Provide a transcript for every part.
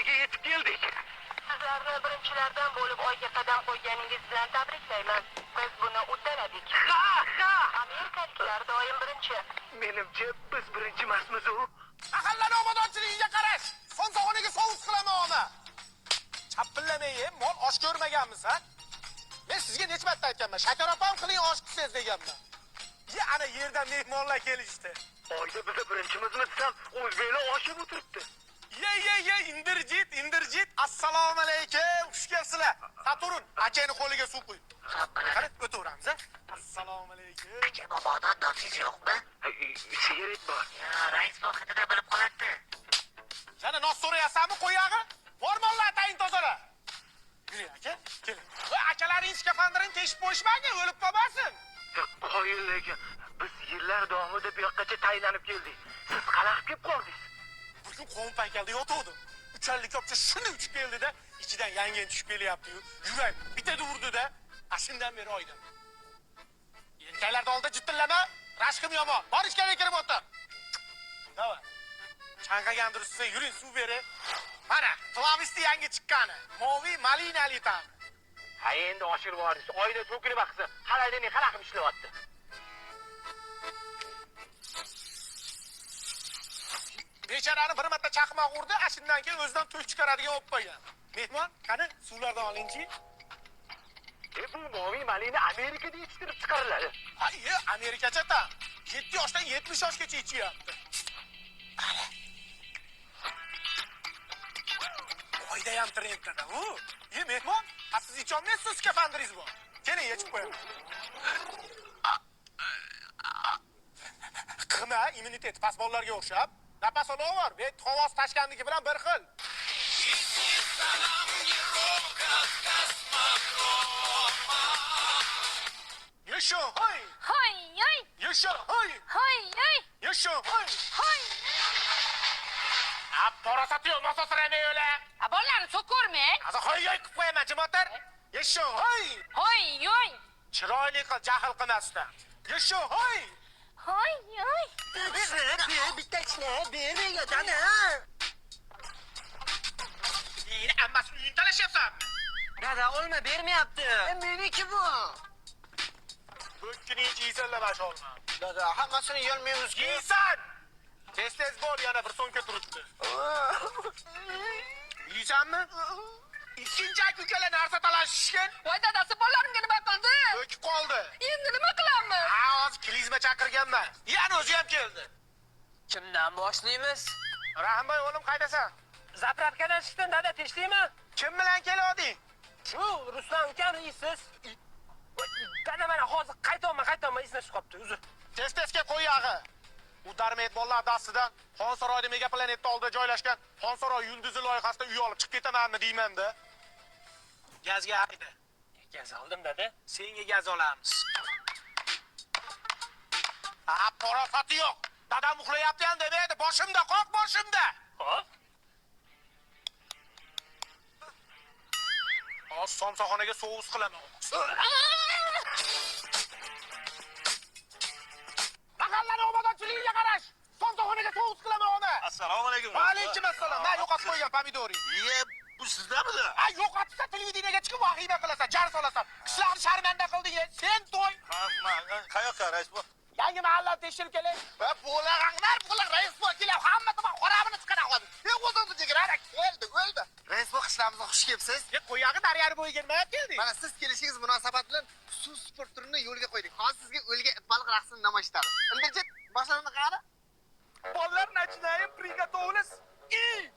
Oyga yetib keldik. Sizlarni birinchilardan bo'lib Oyga qadam qo'yganingiz bilan tabriklayman. Biz buni uddaladik. Ha, ha. Amerikaliklar doim birinchi. Menimcha biz birinchi emasmiz u. Mahallani obodonchiligiga qarash. Somsaxonaga sovus qilaman ona. Chapillamay, mol osh ko'rmaganmiz, ha? Men sizga necha marta aytganman, shakar opam qiling osh qilsangiz deganman. Ye, ana yerdan mehmonlar kelishdi. Oyda biza birinchimizmi desam, o'zbeklar oshib o'tiribdi. Ye, ye, ye, indirjit, indirjit. Assalomu alaykum. Xush kelibsizlar. Saturn, akangni qo'liga suv quy. Qani, o'taveramiz, a? Assalomu alaykum. Bobodan nonsiz yo'qmi? Sigaret bor. Ya, rais vohidida bilib qoladi. Yana nos so'rayapsanmi qo'yag'i? Bormonlar atayin tozala. Yuring aka, keling. Voy, akalaring skafandirini teshib qo'yishmagin, o'lib qolmasin. Qoyil lekin biz yillar davomida bu yoqqacha tayinlanib keldik. Siz qanaqa kelib qoldingiz? Bir kun qo'm paykalda yotuvdim. Uchalli kopcha shuni uchib keldi-da, ichidan yangen tushib kelyapti-yu. Yurak bitta urdi-da, shundan beri oyda. Erkaklarni oldida jittillama, rashkim yomon. Bor ichkariga kirib o'tir. Давай. Chanqagandir sizga, yuring suv bering. Mana, Flavisti yangi chiqqani. Moviy malinali tam. Ha, endi oshirib yubordingiz. Oyda to'kilib aqsa, xalaydining qanaqa qilib ishlayapti? Bechorani bir marta chaqmoq urdi, shundan keyin o'zidan to'k chiqaradigan bo'lib qo'ygan. Mehmon, qani suvlardan olingchi. Bu moviy malina Amerikada yetishtirib chiqariladi. Ha, iye, Amerikacha ta. 7 yoshdan 70 yoshgacha ichyapti. Ana. Oyda ham trendda u. Ye, mehmon, a siz icholmaysiz, skafandiringiz bor. Keling, yechib qo'yaman. Qima immunitet past bolalarga o'xshab, napas olaver, bet havosi tashkandiki bilan bir xil. Yasha, hoy! Hoy, hoy, Yasha, hoy! hoy, hoy, Yasha, hoy! hoy. A, parasati yo'q, mososiramay o'la. A bolalarni so'kormang. Hozir hoy hoy qilib qo'yaman, jim o'tir. Yasha, hoy! Hoy, hoy, Chiroyli qil, jahl qilmasdan. Yasha, hoy! hoy, hoy. Bitta ichna, bermang dada. Meni ammasini uyini talashyapsanmi? Dada, olma bermayapti. Meniki bu. Ko'kkini yeysanlar mana shu olma. Dada, hammasini yeyolmaymiz. Yeysan! Tez-tez bor, yana bir so'mka turibdi. Yeysanmi? Ikkinchi aka ukalar narsa talashishgan, Voy dadasi, bolalarimga nima qildi? o'kib qoldi. Endi nima qilamiz? Ha, hozir klizma chaqirganman. Yana o'zi ham keldi. Kimdan boshlaymiz? Rahimboy o'g'lim qaydasan? Zapravkadan chiqdim dada, tinchlikmi? Kim bilan kelding? Shu Ruslan ukam yeysiz. Dada mana hozir qaytolman, esdan chiqib qolibdi, uzr. Tez-tez kel qo'y yog'i. U darmet bolalar dastidan Xonsaroyda Megaplanetda oldida joylashgan Xonsaroy yulduzi loyihasida uy olib chiqib ketamanmi deyman-da. Gazga hayda. Gaz oldim dada. Senga gaz olamiz. Ha, parosati yo'q. Dadam uxlayapti ham demaydi. Boshimda, qoq boshimda. Hop. Hozir somsaxonaga sous qilaman. Mahallani obodonchiligiga qarash. Somsaxonaga sous qilaman ona. Assalomu alaykum. Va alaykum assalom. Men yo'qotib qo'ygan pomidoring. Iye, bu sizdamidi? Ha, yo'qotsa televideniyaga chiqib vahima qilasan, jar solasan. Kishilarni sharmanda qilding. Sen to'y. Ha, ma, qayoqqa rais bu? Yangi mahallani tekshirib keling. Va bo'lag'anglar, bo'la rais bo'l kelib, hamma tomon xoramini chiqara hozir. Men o'zimni jigarara keldi, o'ldi. Rais bu qishlog'imizga xush kelibsiz. Ye, qo'yog'i daryani bo'yiga nima kelding? Mana siz kelishingiz munosabati bilan suv sport turini yo'lga qo'ydik. Hozir sizga o'lga it baliq raqsini namoyish etamiz. Indirjit, boshlarini qani? Bolalar начинаем приготовились. И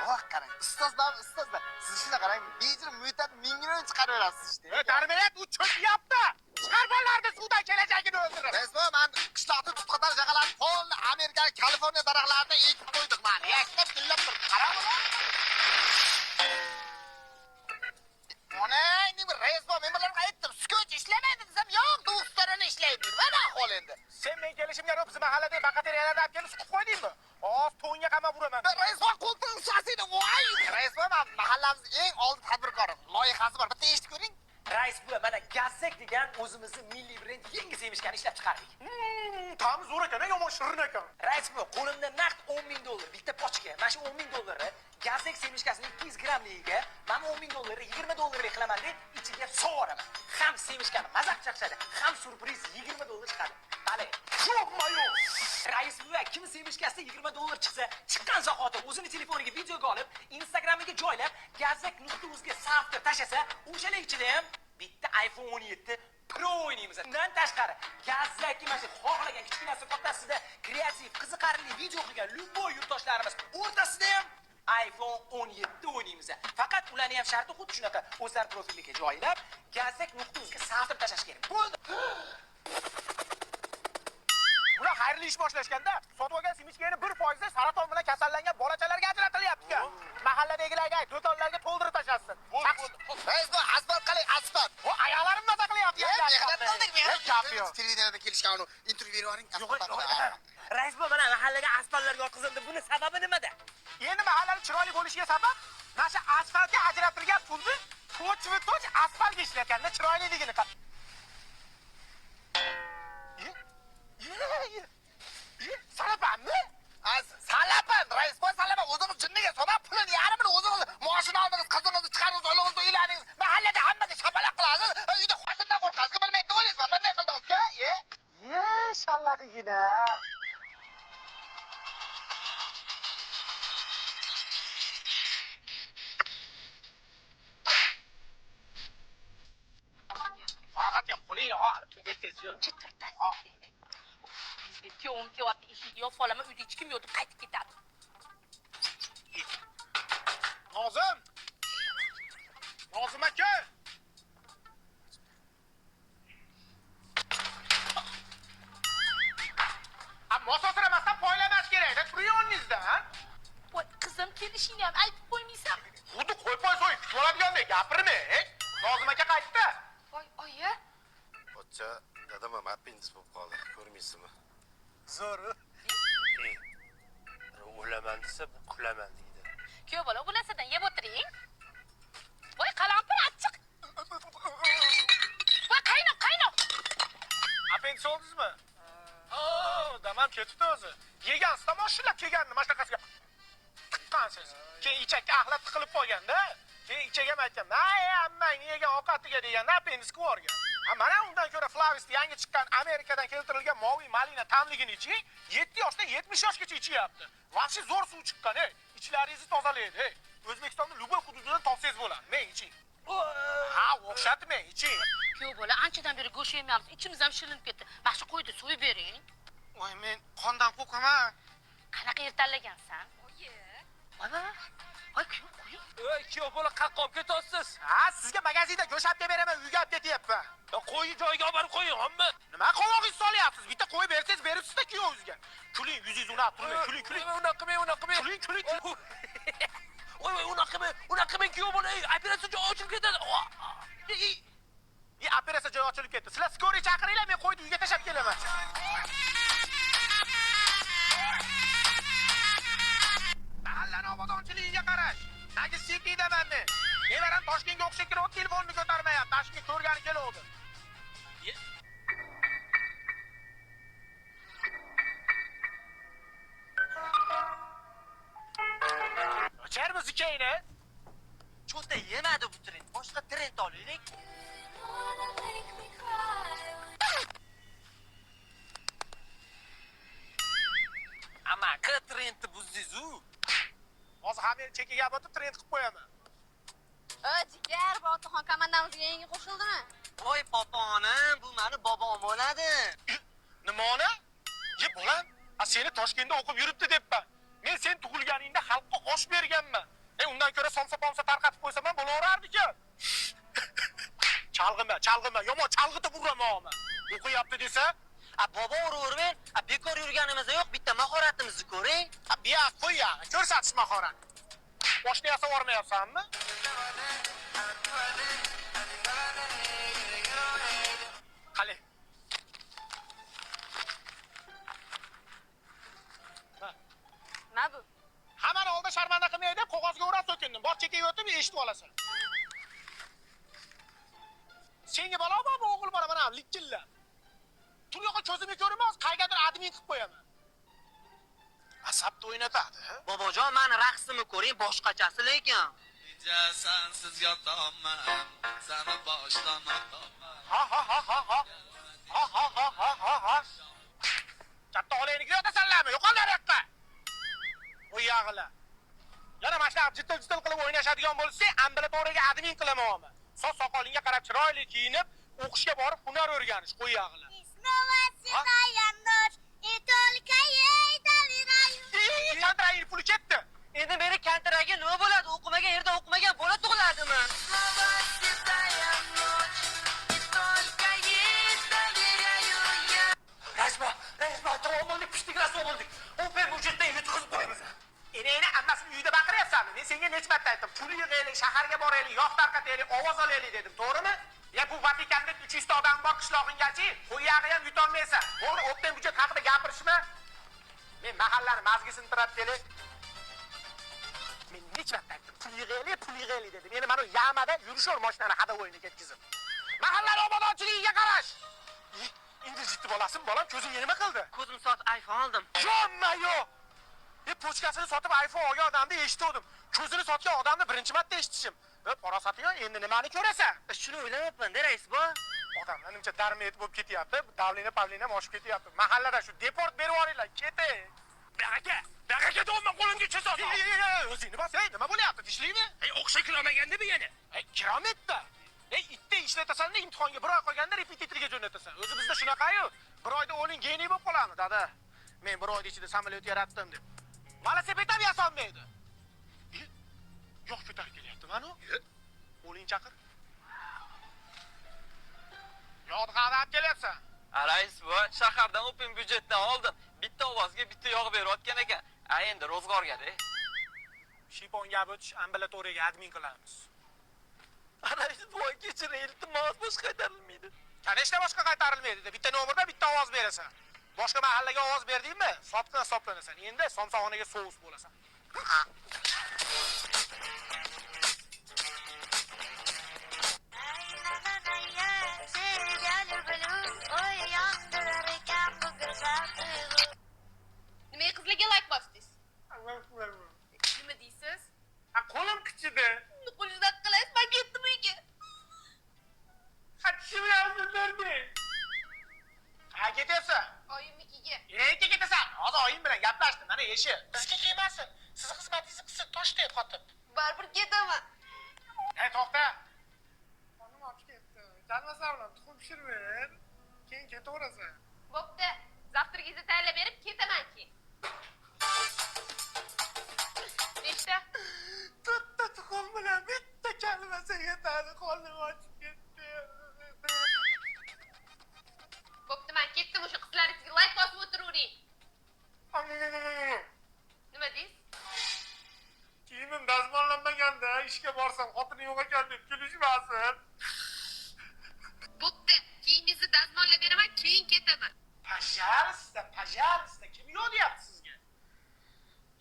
Oh, qarang. Ustozlar, ustozlar. Siz shuni qarang, bejir mutat mingini chiqaraverasiz ishda. Darmelat u cho'kyapti. Chiqar bolalarni suvdan kelajagini o'ldirib. Rais bu man qishloqda tutqatar jag'alar polni Amerika, Kaliforniya daraxtlarini ekib qo'ydik mana. Yashnab gullab turibdi. Qarang buni. Onangni bir rais bu men bularga aytdim, skoch ishlamaydi desam, yo'q, do'stlarini ishlaydi. Mana ahvol endi. Sen men kelishimga bizni mahallada bakateriyalarni olib kelib suqib qo'ydingmi? Hozir to'nga qamab uraman. Rais bu qo'ltig'im sasiydi, voy! Rais bu man mahallamiz eng oldi tadbirkori. Loyihasi bor. Bitta eshitib ko'ring. Rais buva, mana Gazak degan o'zimizni milliy brend yangi semishkani ishlab chiqardik. Ta'mi zo'r ekan, yomon shirin ekan. Rais buva, qo'limda naqd $10,000 bitta pochka. Mana shu $10,000 Gazak semishkasini 200 grammligiga, mana $10,000 $20 qilaman deb ichiga sovoraman. Ham semishkani mazaq chaqishadi, ham surpriz $20 chiqadi. Qani, Yo'qma yo'q. Rais buva, kim semishkasida $20 chiqsa, chiqqan zahoti o'zini telefoniga videoga olib, Instagramiga joylab, gazak.uzga savta tashlasa, o'shalar ichida ham bitta iPhone 17 Pro o'ynaymiz. Undan tashqari, Gazakki mana shu xohlagan kichkinasi kattasida kreativ, qiziqarli video qilgan любой yurtdoshlarimiz o'rtasida ham iPhone 17 o'ynaymiz. Faqat ularni ham sharti xuddi shunaqa o'zlari profiliga joylab, gazak.uzga savta tashlash kerak. Bo'ldi. Bular xayrli ish boshlashganda sotib olgan semishkani 1% saraton bilan kasallangan bolachalarga ajratilyapti. Mahalladagilarga, do'konlarga to'ldirib tashlasin. Rais buva, asfalt qalay, asfalt. O ayolarim maza qilyapti. Mehnat qildik, mehnat. Gap yo'q. Televideniyada kelishgan uni intervyu berib yuboring. Rais buva, mana mahallaga asfaltlar yotqizildi. Buni sababi nimada? Endi mahallani chiroyli bo'lishiga sabab mana shu asfaltga ajratilgan pulni toch-toch asfaltga ishlatganda chiroyliligini Salapanmi? Salapan, rais buva, salapan. O'zingiz jinniga solma, pulini yarmini o'zingiz moshina oldingiz, qizingizni chiqardingiz, o'g'lingizni uylandingiz. Mahallada hammaga shapaloq qilasiz. Uyda xotindan qo'rqasiz, bilmaydi o'ylaysiz. Bunday qildingiz-ku, e? Ye, shallaqigina. Kuyovim kelyapti, eshikni yopib olaman, uyda hech kim yo'q deb qaytib ketadi. Nozim! Nozim aka! Mososiramasdan poylamash kerak-da, turing o'rningizda, ha? Voy, qizim, kelishingni ham aytib qo'ymaysan. Xuddi qo'y poy so'yib kutib oladigandek gapirma, Nozim aka qaytdi. Voy, oyi. Pochcha, dadam ham appendis bo'lib qoldi, ko'rmaysizmi? Zo'r. O'laman desa, bu kulaman deydi. Kuyov bola, bu narsadan yeb o'tiring. Voy, qalampir achchiq. Voy, qaynoq, qaynoq. Appendis oldingizmi? Damam ketibdi o'zi. Yegansiz, tomoshilab kelganini mana shunaqasiga tiqqansiz. Keyin ichakka axlat tiqilib qolganda, keyin ichak ham aytgan, "Ay, ammang yegan ovqatiga" deganda appendis qilib yuborgan. Mana undan ko'ra Flavist yangi chiqqan Amerikadan keltirilgan moviy malina tamligini iching, 7 yoshdan 70 yoshgacha ichyapti. Vahshiy zo'r suv chiqqan, ey. Ichlaringizni tozalaydi, ey. O'zbekistonda любой hududidan topsangiz bo'ladi. Men iching. Ha, o'xshatmang, iching. Kuyov bola, anchadan beri go'sht yemayapmiz, ichimiz ham shilinib ketdi. Mana shu qo'yni so'yib bering. Voy, men qondan qo'rqaman. Qanaqa yer tanlagansan? Oyi. Voy, voy, voy, kuyov, qo'ying. Ey, kuyov bola, qayoqqa olib ketyapsiz? Ha, sizga magazinda go'sht olib kelib beraman, uyga olib ketyapman. Qo'yni joyiga olib borib qo'ying, hamma. Nima qovog'ingizni solyapsiz? Bitta qo'y bersangiz beribsiz-da kuyovingizga. Kuling, yuzingizni unab turmang, kuling, kuling. Unaqa qilmang, unaqa qilmang. Kuling, kuling, kuling. Voy, voy, unaqa qilmang, unaqa qilmang, kuyov bola, operatsiya joyi ochilib ketadi. Operatsiya joyi ochilib ketdi. Sizlar skoriy chaqiringlar, men qo'yni uyga tashlab kelaman. Mahallani obodonchiligiga qarash. Nagi Citydaman men. Nevaram Toshkentga o'qishga kirib, telefonni ko'tarmayapti. Toshkentga ko'rgani keluvdi. O'charmiz ikayni. Cho'ta yemadi bu trend. Boshqa trend olaylik. Amaki trendni buzdingiz-u. Hozir hamma chekiga o'tib trend qilib qo'yaman. Jigar, Botirxon komandamizga yangi qo'shildimi? Voy poponim, bu meni bobom bo'ladi. Nimani? Ye bolam, a seni Toshkentda o'qib yuribdi debman. Men sen tug'ilganingda xalqqa osh berganman. Undan ko'ra somsa-pomsa tarqatib qo'ysam ham bo'laverardi-ku. Chalg'ima, chalg'ima, yomon chalg'itib uraman. O'qiyapti desa, A bobo uravermang, a bekor yurganimizda yo'q, bitta mahoratimizni ko'ring. A bu yoq qo'y yog'i, ko'rsatish mahorat. Boshni yasab yubormayapsanmi? Qali. Nima bu? Hammani oldida sharmanda qilmay deb qog'ozga o'rab so'kindim. Bor chekkaga o'tib eshitib olasan. Senga balo bormi, o'g'il bola mana likillab. Tur yo'qqa ko'zimga ko'rinmas, qaygadir admin qilib qo'yaman. Asabni o'ynatadi. Bobojon, mani raqsimni ko'ring, boshqachasi lekin. Sensiz yotolmam, seni boshdan otolmam. Ha ha ha ha ha. Ha ha ha ha ha ha. Katta olaynikida yotasanlarmi? Yo'qol nariyoqqa. Qo'y yog'ila. Yana mana shunaqa jitil-jitil qilib o'ynashadigan bo'lsang, ambulatoriyaga admin qilaman. Soch soqolingga qarab chiroyli kiyinib, o'qishga borib hunar o'rganish, qo'y yog'ila. Снова седая ночь, и только ей доверяю. Kontraging puli ketdi. Endi meni kontragim nima bo'ladi? O'qimagan yerda o'qimagan bola tug'iladimi? Снова седая ночь, и только ей доверяю я. Rajba, Rajba, tamom bo'ldik, pishdik, rasvo bo'ldik. Open budjetdan yutqizib qo'yamiz. Enangni ammasini uyida baqiryapsanmi? Men senga necha marta aytdim, pul yig'aylik, shaharga boraylik, yog' tarqataylik, ovoz olaylik dedim, to'g'rimi? Ya bu Vatikanda 300 ta odam bor qishlog'ingachi, qo'yog'i ham yutolmaysan. To'g'ri, o'pten byudjet haqida gapirishma. Men mahallani mazgisini tirab kelay. Men necha marta aytdim, pul yig'aylik, pul yig'aylik dedim. Endi mana yamada yurishaver mashinani ходовой ini ketkizib. Mahallani obodonchiligiga qarash. Endi jiddiy bolasimi, bolam ko'zingga nima qildi? Ko'zim sotib iPhone oldim. Jo'mma-yo'q. Pochkasini sotib iPhone olgan odamni eshitgandim. Ko'zini sotgan odamni birinchi marta eshitishim. Farosati yo'q, endi nimani ko'rasan? Shuni o'ylamayapman-da, rais bo. Odamlar nimcha darmet bo'lib ketyapti, давление pavlina oshib ketyapti. Mahallada shu deport berib yuboringlar, keting. Baraka, baraka deyapman, qo'limga chizadi. O'zingni bos, ey, nima bo'lyapti? Tishlikmi? Ey, o'qishga kirolmaganda bu yana. Ey, kirolmaydi. Ey, itda ishlatasan-da, imtihonga bir oy qolganda repetitorga jo'natasan. O'zi bizda shunaqa-yu. Bir oyda o'ling geniy bo'lib qolamiz, dada. Men bir oyda ichida samolyot yaratdim deb. Velosiped ham yasolmaydi. Yo'q, ko'tarib kelyapti mana u. Qo'ling chaqir. Yog'ni qayerdan olib kelyapsan? Rais buva, shahardan open byudjetdan oldim. Bitta ovozga bitta yog' berayotgan ekan. A endi ro'zg'orga-da. Shipon gap o'tish ambulatoriyaga admin qilamiz. Rais buva, kechiring, iltimos, boshqa qaytarilmaydi. Конечно, boshqa qaytarilmaydi. Bitta nomerda bitta ovoz berasan. Boshqa mahallaga ovoz berdingmi? Sotqin hisoblanasan. Endi somsaxonaga sous bo'lasan. Тебя люблю, ой, yondirar ekan bu go'zal tuyg'u. Nimaga qizlarga like bosdingiz? Nima deysiz? Ha, qo'lim qichidi. Qo'lingizdan qilasiz, men ketdim uyga. Ha, tishim bilan. Ha, ketyapsan. Oyimnikiga. Nega ketasan? Hozir oyim bilan gaplashdim. Mana eshik. Bizga kelmasin. Sizni xizmatingizni qilsin, toshday qotib. Baribir ketaman. Ey, to'xta. Qornim ochib ketdi. Kalmasa bilan tuxum pishirib ber, keyin ketaverasan. Bo'pti. Завтрак ingizni tayyorlab berib ketaman keyin. Nechta? To'rtta tuxum bilan bitta kalmasa yetadi, qornim ochib ketdi. Bo'pti, men ketdim, o'sha qizlaringizga like bosib o'tiravering. Nima deysiz? Kiyimim dazmollanmaganda ishga borsam xotini yo'q ekan deb kulishmasin. Bo'pti, kiyimingizni dazmollab beraman, keyin ketaman. Пожалуйста, пожалуйста, kim yo'q deyapti sizga?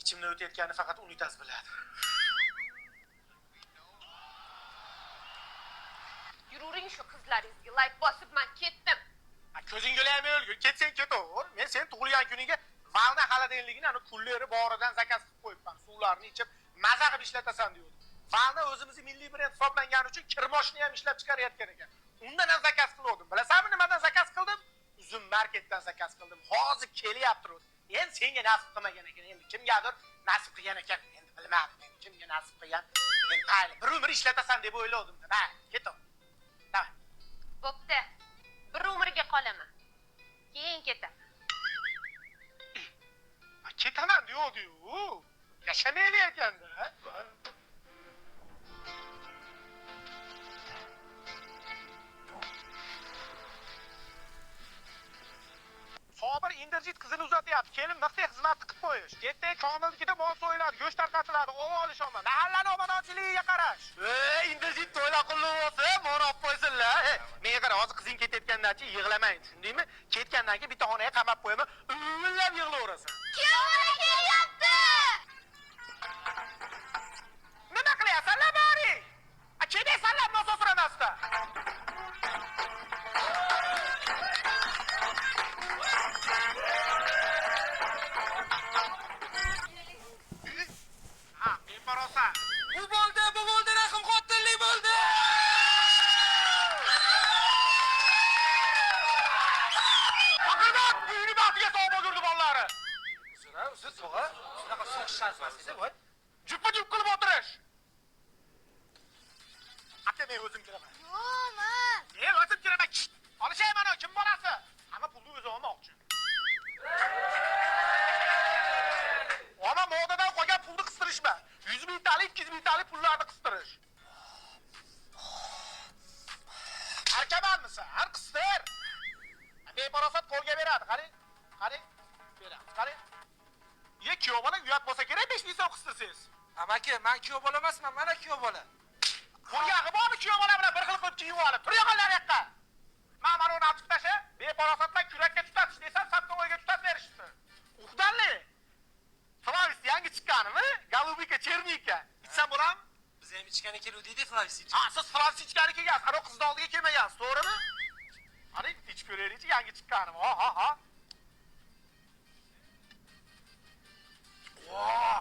Ichimdan o'tayotganini faqat unitaz biladi. Yuravering shu qizlaringizga like bosib, men ketdim. Ha, ko'zing o'laymi o'lgur, ketsang ketaver. Men sen tug'ilgan kuningga Valna холодильник ini ani kulleri boridan заказ qilib qo'yibman. Suvlarni ichib maza qilib ishlatasan degandim. Valna o'zimizni milliy brend hisoblangani uchun kirmoshni ham ishlab chiqarayotgan ekan. Undan ham заказ qildim. Bilasanmi nimadan заказ qildim? Uzum marketdan заказ qildim. Hozir kelyapti. Endi senga nasib qilmagan ekan. Endi kimgadir nasib qilgan ekan. Endi bilmadim endi kimga nasib qilgan. Endi mayli, bir umr ishlatasan deb o'yladim. Mayli, ketaver. Давай. Bo'pti. Bir umrga qolaman. Keyin ketaman. Ketaman deyodi-yu. Yashamaydi ekanda. Sobir Inderjit qizini uzatyapti. Kelin mixtiy xizmat qilib qo'yish. Ketdi Komilnikida mol so'yiladi, go'sht tarqatiladi, ov olish olma. Mahallani obodonchiligiga qarash. Ey, Inderjit to'ylar qilib bo'lsa, moni olib qo'ysinlar. Menga qara, hozir qizing ketayotgandan keyin yig'lamang, tushundingmi? Ketgandan keyin bitta xonaga qamab qo'yaman, uvullab yig'layverasan. Kuyovlar kelyapti! Nima qilyapsanlar boring? A, kelaysanlar nasos uramasdan. Qo'liga sog' bo'lgurdi bolalari. Uzr, uzr, tog'a. Shunaqa so'kish shart emas edi, voy. Jupa-jup qilib o'tirish. Aka, men o'zim kiraman. Yo'q, man. Men o'zim kiraman. Olishayman, kim bolasi? Hamma pulni o'zi olmoqchi. Ona modadan qolgan pulni qistirishma. 100 mingtalik, 200 mingtalik pullarni qistirish. Arkamanmisan? Har qistir. Beparosat qo'lga beradi. Qarang, qarang. Beramiz, qarang. Ye, kuyov bola uyat bo'lsa kerak 5 ming so'm qistirsangiz. Amaki, men kuyov bola emasman, mana kuyov bola. Qo'yag'i bormi kuyov bola bilan bir xil qilib kiyib olib? Tur yo'qollar yoqqa. Men mana uni olib tasha, beparosatlar kurakka tutatish desam, saptovoyga tutatib berishdi. Uxdanli. Flavis yangi chiqqanimi? Golubika, Chernika. Ichsam bo'ladimi? Biz ham ichgani keluvdik-da Flavis ichib. Ha, siz Flavis ichgani kelgansiz, ana qizni oldiga kelmagansiz, to'g'rimi? Qani, ichib ko'raylikchi, yangi chiqqanimi? Ha, ha, ha. Voh!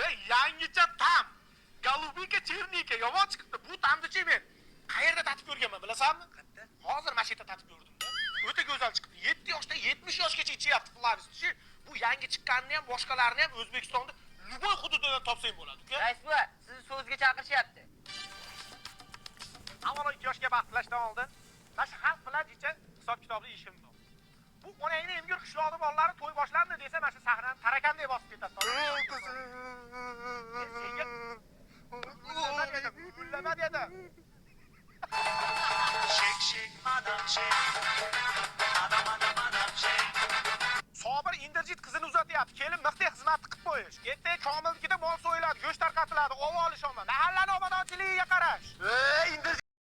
Ey, yangicha tam. Golubika, Chernika yomon chiqibdi. Bu tamni-chi men qayerda tatib ko'rganman, bilasanmi? Qayerda? Hozir mana shu yerda tatib ko'rdim-da. O'ta go'zal chiqibdi. 7 yoshdan 70 yoshgacha ichyapti Flavis. Bu yangi chiqqanini ham, boshqalarini ham O'zbekistonda любой hududidan topsang bo'ladi, uka. Rais buva, sizni so'zga chaqirishyapti. Avvalo 2 yoshga baxt tilashdan oldin mana shu xalq bilan jicha hisob-kitobli ishim bor. Bu onangni emgir qishloqni bolalari to'y boshlandi desa, mana shu sahnani tarakandek bosib ketadi. Senga gullama dedim, Shake shake madam shake. Madam madam madam shake. Sobir Inderjit qizini uzatyapti. Kelin mixdek xizmatni qilib qo'yish. Ertaga Komilnikida mol so'yiladi, go'sht tarqatiladi, ov olish olma. Mahalla